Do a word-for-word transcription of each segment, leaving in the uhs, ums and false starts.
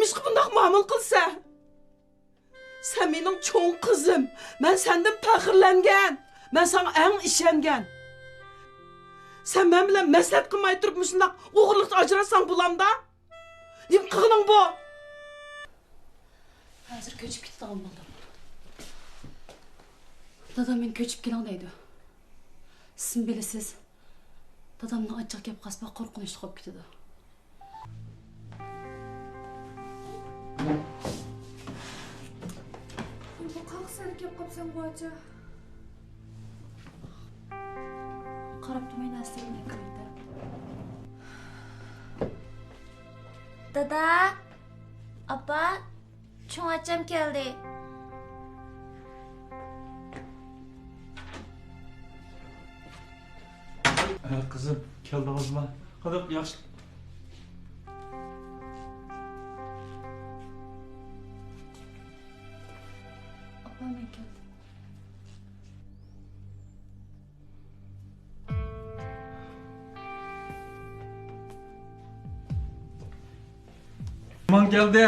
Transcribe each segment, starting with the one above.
نېمىشقا بۇنداق مۇئامىلە قىلىسەن؟ سەن مېنىڭ چوڭ قىزىم. مەن سەندىن پەخىرلەنگەن. مەن ساڭا ئەڭ ئىشەنگەن. سەن مەن بىلەن مەسلىھەت قىلماي تۇرۇپ مۇشۇنداق ئوغرىلىقچە ئاجراشساڭ بولامدا؟ نېمە قىلغىنىڭ بۇ؟ ھازىر كۆچۈپ كېتىدىغان بولدۇم. دادام مېنى كۆچۈپ كېلىڭ دەيدۇ. سىزمۇ بىلىسىز، دادامنىڭ ئاچچىق گەپ قىلسا بەك قورقۇنچلۇق بولۇپ كېتىدۇ. بۇ قاقسان كەپ قاپسەن غۇ ئاچا. قاراپ تۇرماي نەرسىلەرنى ئەكىرىڭدە. دادا، ئاپا، چوڭ ئاچام كەلدى. ھە، قىزىم، كەلدىڭىزما؟ قانداق، ياخشى؟ ئاپا، مەن كەلدىم. ماڭ كەلدى.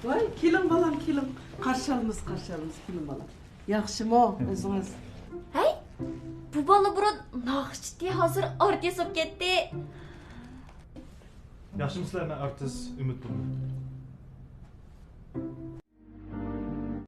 ۋاي، كېلىڭ بالام، كېلىڭ. قارشى ئالىمىز، قارشى ئالىمىز، كېلىڭ بالام. ياخشىمۇ ئۆزىڭىز؟ ھەي، بۇ بالا بۇرۇن ناخشىچى، ھازىر ئارتىس بولۇپ كەتتى. ياخشىمۇسىلەر؟ مەن ئارتىس ئۈمىد بولىمەن.